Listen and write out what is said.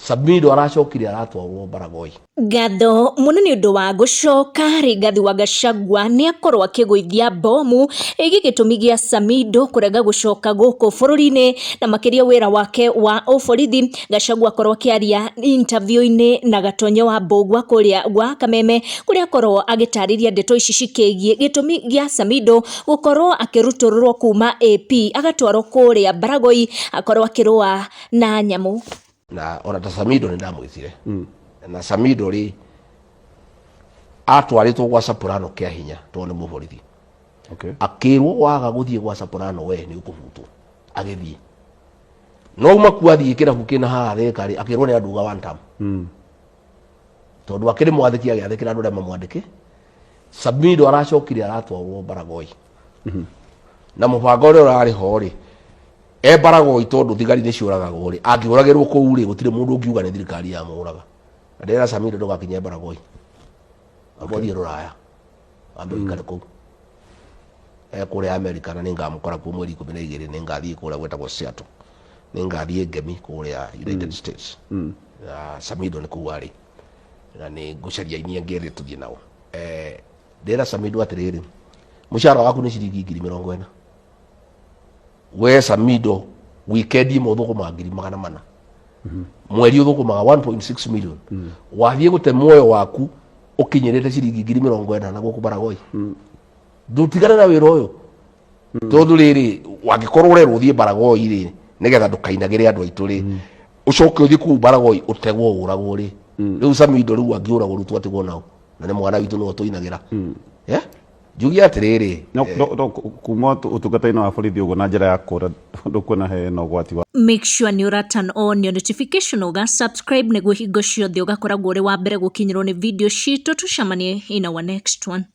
Samido aracokire aratwarwo Baragoi. Ngatho mũno nĩ ũndũ wa gũcoka, Rigathi wa Gachagua nĩ akorwo akĩgũithia mbomu ĩgiĩ gĩtũmi gĩa Samido kũrega gũcoka gũkũ bũrũri-inĩ na makĩria wĩra wake wa ũborithi. Gachagua akorwo akĩaria interview-inĩ na Gatonye wa Mbũgua kũrĩa gwa Kameme kũrĩa akorwo agĩtarĩria ndeto ici cikĩgiĩ gĩtũmi gĩa Samido gũkorwo akĩrutũrũrwo kuma AP agatwarwo kũrĩa Baragoi akorwo akĩrũa na nyamũ. Na ona ta Samido nĩ ndamwĩtire. Na Samido rĩ atwarĩtwo gwa Soprano kĩa hinya tondũ nĩ mũborithi. Akĩrwo waga gũthiĩ gwa Soprano we nĩ ũkũbutwo. Agĩthiĩ. No uma kuo athiĩ kĩrabu kĩna haha Thĩka rĩ akĩrwo nĩ anduga one term. Tondũ akĩrĩ mwathĩki agĩathĩkĩra andũ arĩa mamwandĩkĩ. Samido aracokire aratwarwo Baragoi. Na mũbango ũrĩa ũrarĩ ho rĩ e Baragoi tondũ thigari nĩ ciũragagwo rĩ angĩũragĩrwo kũu rĩ gũtirĩ mũndũ ũngiuga nĩ thirikari yamũraga. Na ndĩrera Samido ndũgakinye Baragoi. Amba ũthiĩ Rũraya. Ambe ũikare kũu. E kũrĩa Amerika na nĩngamũkora kuo mweri 12 nĩngathiĩ kũrĩa gwĩtagwo Seattle. Nĩngathiĩ Ngemi kũrĩa United States. Na Samido nĩ kũu arĩ. Na nĩ ngũcaria aini angĩ erĩ tũthiĩ nao. Eh, ndĩra Samido atĩrĩrĩ, mũcara waku nĩ ciringi 40,000. We Samido weekend ĩmwe ũthũkũmaga 400,000. Mweri ũthũkũmaga 1.6 million. Wathiĩ gũte muoyo waku ũkinyĩrĩte ciringi 40,000 na gũkũ Baragoi. Ndũtigane na wĩra ũyũ. Tondũ rĩrĩ wangĩkorwo ũrerwo ũthiĩ Baragoi rĩ nĩgetha ndũkainagĩre andũ aitũ rĩ ũcoke ũthiĩ kũu Baragoi ũtegwo ũragwo rĩ rĩu Samido rĩu angĩũragwo rĩu twatigwo nao na nĩ mwana witũ nĩwe tũinagĩra. Yeah? Njuge atĩrĩrĩ. No, no, no, kuma ũtungata-inĩ wa borithi ũguo na njĩra ya kũra ndũkuona hena ũgwati wa Make sure nĩ ũra turn on your notification ũga subscribe nĩguo hingo ciothe ũgakoragwo ũrĩ wa mbere gũkinyĩrwo nĩ video citũ. Tũcemanie in our next one.